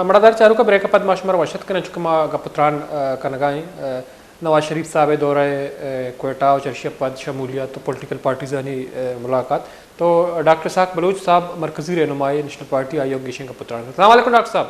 مڑادار چاروکاں، بریک ءَ پد ما شمارا وش اتک کنیں، چونکہ ما گپ ءُ تران، ءَ، کنگا ایں، ءَ، نواز شریف صاحب ءِ دورہ، ءَ، کوئٹہ ءُ چرشی ءَ پد شمولیت ءُ پولیٹیکل پارٹیزانی، ءَ، ملاقات۔ تو ڈاکٹر اسحاق بلوچ صاحب مرکزی رہنمائے نیشنل پارٹی، آئی ءَ گیشیں گپ ءُ تران۔ السلام علیکم ڈاکٹر صاحب۔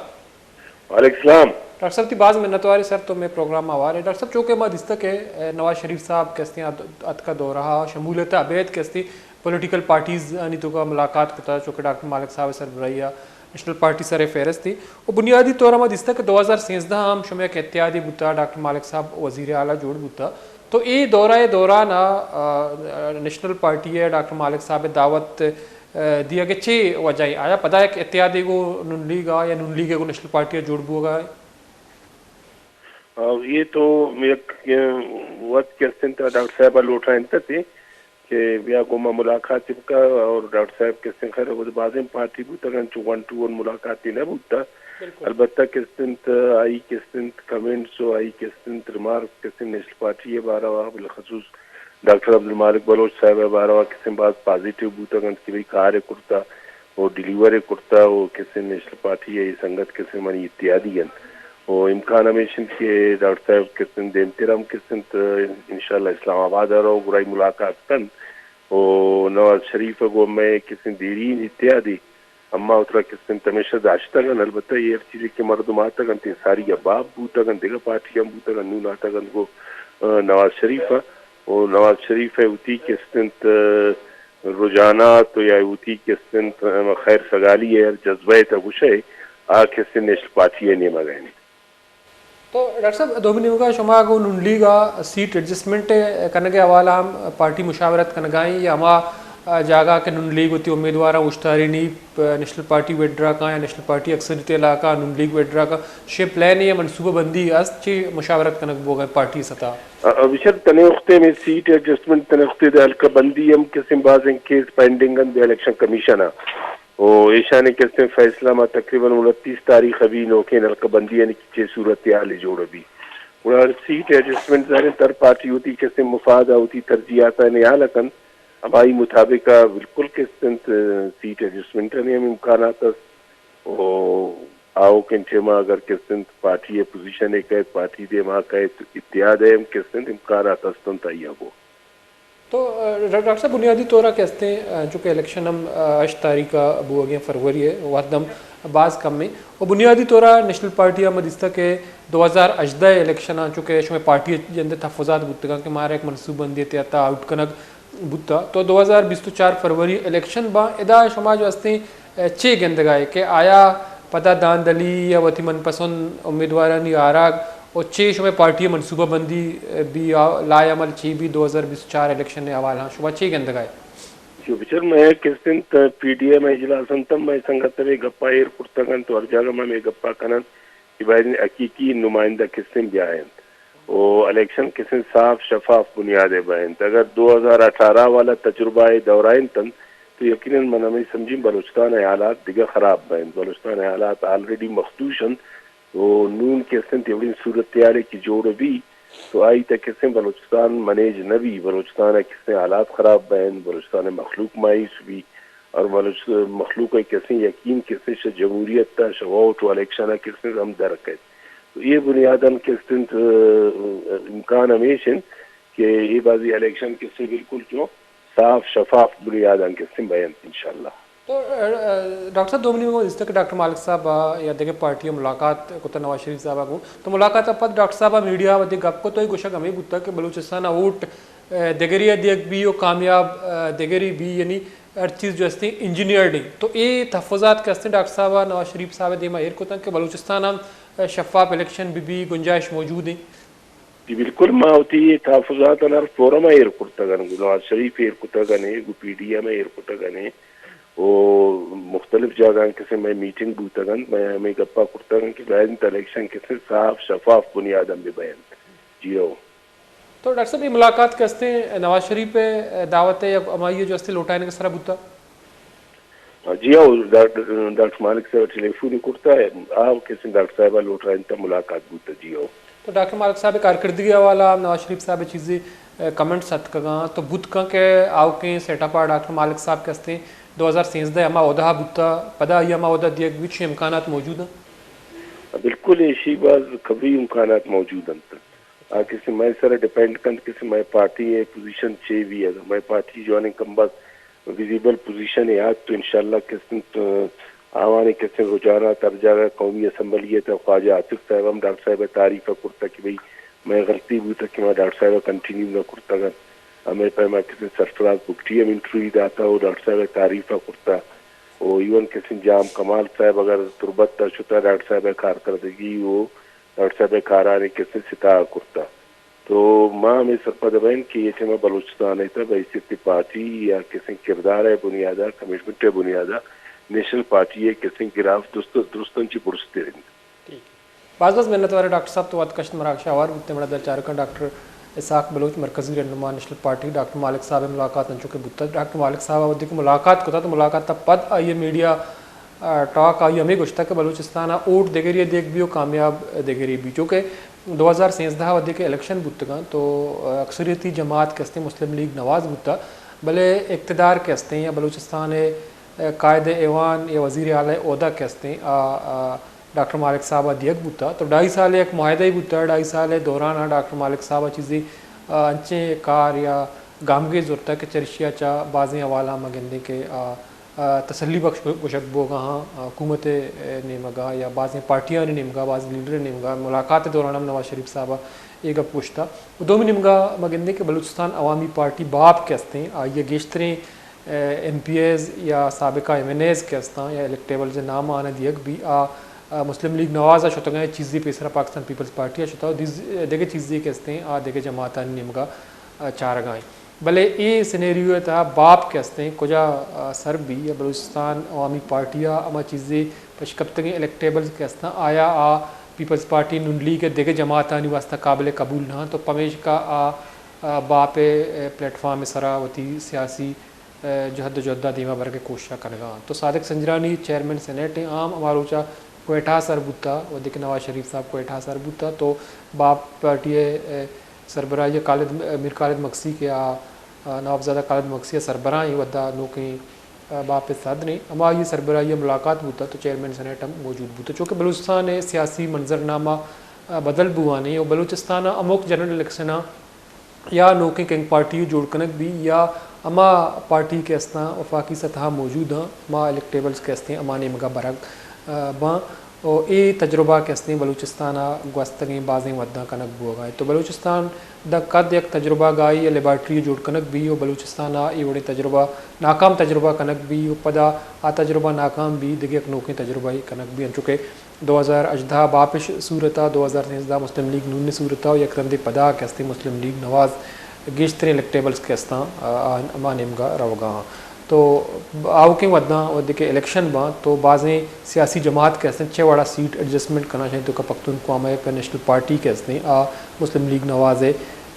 وعلیکم السلام۔ ڈاکٹر صاحب، تئی باز منتوار ایں سر، تو مئے پروگرام ءَ ہوار ئے۔ ڈاکٹر صاحب، چونکہ ما دیستگ کہ، ءَ، نواز شریف صاحب کہ استیں ات-، اتکا دورہ ءَ شمولیت ءَ ابید کہ استیں پولیٹیکل پارٹیز آنی توکا ملاقات کتا، چونکہ ڈاکٹر مالک صاحب ءِ سربراہی ءَ نیشنل پارٹی سر فہرست ایں۔ و بنیادی طور ءَ ما دیستگ کہ دو ہزار سیزدہ ءَ ہم شمئے یک اتحادے بوتا، ڈاکٹر مالک صاحب وزیر اعلیٰ جوڑ بوتا۔ تو اے دورہ ءِ دوران ءَ، ءَ، نیشنل پارٹی ءَ ڈاکٹر مالک صاحب ءِ دعوت، ءَ، دیگ ءِ چے وجہ ایں؟ آیا پدا یک اتحادے گوں نون لیگ ءَ یا نون لیگ ءَ گوں نیشنل پارٹی ءَ جوڑ بوگ ءَ ایں؟ آ، اے تو یک، ءَ، وت کہ استیں تہ ڈاکٹر صاحب ءَ لوٹائینت اتے کہ بیا گوں ما ملاقات بکا، اور ڈاکٹر صاحب کہ استیں خیر، وہ بازیں پارٹی بوتگ انت، چو ون ٹو ون ملاقاتی نہ بوتا۔ بالکل۔ البتہ کہ استیں تہ آئی کہ استیں تہ کمنٹس و آئی کہ استیں تہ ریمارکس کہ استیں تہ نیشنل پارٹی ءِ باروا، بالخصوص ڈاکٹر عبدالمالک بلوچ صاحب ءِ باروا کہ استیں تہ باز پازیٹیو بوتگ انت کہ بھئی کار ءَ کرتا و ڈیلیور ءَ کرتا و کہ استیں تہ نیشنل پارٹی ءِ اے سنگت کہ استیں تہ منی اتحادی انت۔ و امکان ہمیش انت کہ ڈاکٹر صاحب کہ استیں تہ دیمتر ہم کہ استیں تہ انشاءاللہ اسلام آباد ءَ رو گڑا اے ملاقات کنت۔ و نواز شریف ءَ گوں مئے کہ استیں تہ دیرین اتحادی ہما وترا کہ استیں تہ ہمیشہ داشتگ انت، البتہ اے ہر چیزے کہ مردم آتگ انت، اے ساری ءَ باب بوتگ انت، دگہ پارٹی ہم بوتگ انت، نون آتگ انت گوں، ءَ، نواز شریف ءَ۔ و نواز شریف ءِ وتی کہ استیں تہ رجحانات و یا وتی کہ استیں تہ ہما خیر سگالی ءِ ہر جذبہ ءَ تہ گوشئے، آ کہ استیں تہ نیشنل پارٹی ءِ نیمگ ءَ انت۔ تو ڈاکٹر صاحب، دومی نیمگ ءَ شما گوں نون لیگ ءَ سیٹ ایڈجسٹمنٹ ءِ کنگ ءِ حوالہ ءَ ہم پارٹی مشاورت کنگ ءَ ایں یا ہما جاگہ کہ نون لیگ وتی امیدواراں اوشتارینی، نیشنل پارٹی وڈرا کاں یا نیشنل پارٹی اکثریت علاقہ نون لیگ وڈرا کاں، شے پلان یا منصوبہ بندی است، چے مشاورت کنگ بوگ ءَ پارٹی سطح؟ ءَ، بچار تنے وختے میں سیٹ ایڈجسٹمنٹ تنے وختے دے حلقہ بندی ہم کہ استیں بازیں کیس پینڈنگ انت بہ الیکشن کمیشن ءَ۔ و ایشانی کہ استیں فیصلہ ما تقریباً انتیس تاریخ ءَ بی نوکیں حلقہ بندی یعنی کہ چے صورتحال جوڑ بی۔ گڑا سیٹ ایڈجسٹمنٹ ظاہر انت ہر پارٹی وتی کہ استیں مفاد ءَ وتی ترجیحات ءَ نیال کنت، ہمائی مطابق ءَ بالکل کہ استیں تہ سیٹ ایڈجسٹمنٹ ءِ ہم امکانات است۔ و آؤکیں ٹیم ءَ اگر کہ استیں تہ پارٹی ءِ پوزیشن ءَ کئیت، پارٹی دیما کئیت، اتحاد ءِ ہم کہ استیں تہ امکانات است انت آئی ءَ گوں۔ تو، ءَ، ڈاکٹر صاحب، بنیادی طور ءَ کہ استیں، ءَ، چونکہ الیکشن ہم، ءَ، ہشت تاریخ ءَ بوگ ءَ ایں فروری ءِ، وھد ہم باز کم ایں۔ و بنیادی طور ءَ نیشنل پارٹی ءَ ما دیستگ کہ دو ہزار ہژدہ ءِ الیکشن ءَ چونکہ شمئے پارٹی ءِ جند ءَ تحفظات بوتگ انت کہ مارا یک منصوبہ بندی ءِ تحت ءَ آؤٹ کنگ بوتا۔ تو دو ہزار بیست ءُ چار فروری الیکشن باں، ادا شما جو استیں، ءَ، چے گندگ ءَ ئے کہ آیا پدا دھاندلی یا وتی من پسند امیدوارانی آراگ و چے شمئے پارٹی ءِ منصوبہ بندی، ءَ، بی آ-، لائحہ عمل چے بی دو ہزار بیست ءُ چار الیکشن ءِ حوالہ ءَ شما چے گندگ ءَ ئے؟ جو بچار مئے کہ استیں تہ پی ڈی ایم ءِ اجلاس انت، مئے سنگت ہمے گپا ایر کرتگ انت و ہر جاگہ ما ہمے گپا کنن کہ باید انت حقیقی نمائندہ کہ استیں بیاینت و الیکشن کہ استیں صاف شفاف بنیاد ءَ بینت۔ اگر دو ہزار اٹھارہ والا تجربہ ءَ دورائینت انت تو یقیناً من ہمے سمجھیں بلوچستان ءِ حالات دگہ خراب بینت۔ بلوچستان ءِ حالات آلریڈی مخدوش انت۔ و نون کہ استیں تہ وڑیں صورتحالے کہ جوڑ بی تو آئی تہ کہ استیں بلوچستان منیج نہ بی، بلوچستان ءِ کہ استیں حالات خراب بینت، بلوچستان ءِ مخلوق مایوس بی اور بلوچ مخلوق ءِ کہ استیں یقین کہ استیں شہ جمہوریت ءَ، شہ ووٹ و الیکشن ءَ کہ استیں ہم در کئیت۔ تو اے بنیاداً کہ استیں تہ امکان ہمیش انت کہ اے بازی الیکشن کہ استیں بالکل چو صاف شفاف بنیاداں کہ استیں بینت انشاءاللہ۔ تو، ءَ، ءَ، ڈاکٹر صاحب، دومی نیمگ ءَ دیستگ کہ ڈاکٹر مالک صاحب ءَ یا دگہ پارٹی ءَ ملاقات کتگ نواز شریف صاحب ءَ گوں۔ تو ملاقات ءَ پد ڈاکٹر صاحب ءَ میڈیا ءَ وھدے گپ کت تو اے گوشگ ہمے بوتگ کہ بلوچستان ءَ ووٹ، ءَ، دگرے ءَ دیگ بی و کامیاب، ءَ، دگرے بی، یعنی ہر چیز جو استیں انجینئرڈ ایں۔ تو اے تحفظات کہ استیں ڈاکٹر صاحب ءَ نواز شریف صاحب ءِ دیما ایر کتگ کہ بلوچستان ءَ ہم، ءَ، شفاف الیکشن بہ بی، گنجائش موجود ایں۔ جی بالکل، ما وتی اے تحفظات ہر فورم ءَ ایر کرتگ انت، گوں نواز شریف ایر کتگ انت، گوں پی ڈی ایم ءَ ایر کتگ انت، و مختلف جاگہاں کہ استیں مئے میٹنگ بوتگ انت، مئے ہمے گپا کرتگ انت کہ باید انت الیکشن کہ استیں صاف شفاف بنیاداں بہ بینت۔ جی ہو۔ تو ڈاکٹر صاحب، اے ملاقات کہ استیں نواز شریف ءِ دعوت ءَ یا ہمائی ءِ جو استیں لوٹائینگ ءِ سرا بوتا؟ جی ہو، ڈاکٹر، ڈاکٹر مالک صاحب ءَ ٹیلی فون کرتا، آ کہ استیں ڈاکٹر صاحب ءَ لوٹائینتا، ملاقات بوتا، جی ہو۔ تو ڈاکٹر مالک صاحب ءِ کارکردگی ءِ حوالہ ءَ، نواز شریف صاحب ءِ چیزے، ءَ، کمنٹس اتکگاں، تو بوت کن کہ آؤکیں سیٹ اپ ءَ ڈاکٹر مالک صاحب کہ استیں دو ہزار سیزدہ ءَ ہما عہدہ ءَ بوتا، پدا آئی ءَ ہما عہدہ دیگ بیت، چی امکانات موجود انت؟ بالکل ایشی باز کبھی امکانات موجود انت۔ آ کسے مئے سر ڈیپینڈ کنت کسے مئے پارٹی ءِ پوزیشن چے بی، اگر مئے پارٹی جوانیں کمبخت ویزیبل پوزیشن ءَ آت تو انشاءاللہ کسے آوانی کسے رجحانات ہر جاگہ قومی اسمبلی ءِ تہ خواجہ عاطف صاحب ہم ڈاکٹر صاحب ءِ تعریف ءَ کرتگ کہ بھئی مئے غلطی بوتگ کہ ما ڈاکٹر صاحب ءَ کنٹینیو نہ کرتگ انت۔ ہمے پیم ءَ کسے سرفراز بگٹی ہم انٹرویو داتہ و ڈاکٹر صاحب ءِ تعریف ءَ کرتہ و ایون کسے جام کمال صاحب اگر تربت ءَ شتہ ڈاکٹر صاحب ءِ کارکردگی و ڈاکٹر صاحب ءِ کارانی کسے ستاہ کرتہ۔ تو ما ہمے سرپد بئیں کہ اے ٹائم ءَ بلوچستان ءِ تہ بحیثیت پارٹی یا کسے کردار ءِ بنیاد ءَ، کمٹمنٹ ءِ بنیاد ءَ نیشنل پارٹی ءِ کسے گراف درست، درستاں چہ برزتر انت۔ ٹھیک۔ باز باز منت وار ڈاکٹر صاحب، تو وت کشت مراگش ءَ ہوار بوتے۔ مڑا در چارکاں ڈاکٹر اسحاق بلوچ، مرکزی رہنما نیشنل پارٹی، ڈاکٹر مالک صاحب ءِ ملاقات انچو کہ بوتہ۔ ڈاکٹر مالک صاحب ءَ وھدے کہ ملاقات کتہ تو ملاقات ءَ پد آئی ءَ میڈیا ءَ ٹاک آئی ءَ ہمے گوشتہ کہ بلوچستان ءَ ووٹ دگرے ءَ دیگ بی و کامیاب دگرے بی، چونکہ دو ہزار سیزدہ ءَ وھدے کہ الیکشن بوتگاں تو اکثریتی جماعت کہ استیں مسلم لیگ نواز بوتہ، بلے اقتدار کہ استیں یا بلوچستان ءِ قائد ایوان یا وزیر اعلی عہدہ کہ استیں آ، آ، ڈاکٹر مالک صاحب ءَ دیگ بوتہ۔ تو ڈھائی سال ءِ یک معاہدہ ئے بوتہ، ڈھائی سال ءِ دوران ءَ ڈاکٹر مالک صاحب ءَ چیزے، آ، انچیں کار یا گامگیج زرتہ کہ چرشی ءَ چہ بازیں حوالہ ءَ ما گندیں کہ آ، آ، تسلی بخش گوشگ بوگ ءَ آں، آ، حکومت ءِ نیمگ ءَ یا بازیں پارٹیانی نیمگ ءَ، بازیں لیڈر ءِ نیمگ ءَ ملاقات ءِ دوران ہم نواز شریف صاحب ءَ اے گپ گوشتہ۔ و دومی نیمگ ءَ ما گندیں کہ بلوچستان عوامی پارٹی باب کہ استیں، آئی ءِ گیشتریں، آ، ایم پی ایز یا سابقہ ایم این ایز کہ استاں یا الیکٹیبلز ءِ نام آناں دیگ بی، آ، آ، مسلم لیگ نواز ءَ شتگاں، چیزے پیسرا پاکستان پیپلز پارٹی ءَ شتہ، و دیز-، دگہ چیزے کہ استیں، آ دگہ جماعتانی نیمگ ءَ، آ، چارگا ایں۔ بلے اے سینیریو ءِ تہا باپ کہ استیں، کجا، آ، سر بی یا بلوچستان عوامی پارٹی ءَ ہما چیزے پشکپتگیں الیکٹیبلز کہ استاں، آیا آ پیپلز پارٹی، نون لیگ ءِ دگہ جماعتانی واستہ قابل قبول نہ انت و پمیشکا آ، آ، باپ ءِ، آ، پلیٹ فارم ءِ سرا وتی سیاسی، آ، جہد و جہد ءَ دیما برگ ءِ کوشش ءَ کنگا انت۔ تو صادق سنجرانی چیئرمین سینیٹ ءِ آ ہم ہما روچ ءَ کوئٹہ ءَ سر بوتہ، وھدے کہ نواز شریف صاحب کوئٹہ ءَ سر بوتہ تو باپ پارٹی ءِ، آ، سربراہی ءَ خالد، میر خالد مگسی کہ آ، آ، نوابزادہ خالد مگسی ءِ سربراہ ایں، وھدا نوکیں، آ، باپ ءِ صدر ایں، ہمائی ءِ سربراہی ءَ ملاقات بوتہ تو چیئرمین سینیٹ ہم موجود بوتہ، چونکہ بلوچستان ءِ سیاسی منظرنامہ، آ، بدل بوان ایں و بلوچستان ءَ ہمک جنرل الیکشن ءَ یا نوکیں کنگ پارٹی جوڑ کنگ بی یا ہما پارٹی کہ استاں وفاقی سطح ءَ موجود آں، ہما الیکٹیبلز کہ استیں ہما نیمگ ءَ برگ، آ، باں۔ و اے تجربہ کہ استیں بلوچستان ءَ گوستگیں بازیں وھداں کنگ بوگ ءَ انت۔ تو بلوچستان داں کد یک تجربہ گاہی یا لیبارٹری جوڑ کنگ بی و بلوچستان ءَ اے وڑیں تجربہ، ناکام تجربہ کنگ بی و پدا آ تجربہ ناکام بی، دگہ یک نوکیں تجربہ ئے کنگ بی، انچو کہ دو ہزار ہژدہ باپش صورت ءَ، دو ہزار سیزدہ مسلم لیگ نون ءِ صورت ءَ و یک رندے پدا کہ استیں مسلم لیگ نواز گیشتریں الیکٹیبلز کہ استاں، آ، آ، ہما نیمگ ءَ روگ ءَ آں۔ تو آؤکیں وھداں وھدے کہ الیکشن باں تو بازیں سیاسی جماعت کہ استیں چہ وڑا سیٹ ایڈجسٹمنٹ کناں، شاید تو کہ پختونخوا مئے پہ نیشنل پارٹی کہ استیں آ مسلم لیگ نواز ءِ،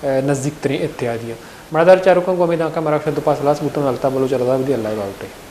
آ، نزیک تریں اتحادی آں۔ مڑادار چاروکاں گوں ہمے دانکہ مراگش ءَ دو پاس ہلاس بوتاں، اللہ تعالیٰ بلوچ ءَ رضا بدی، اللہ ءِ باہوٹ ئے۔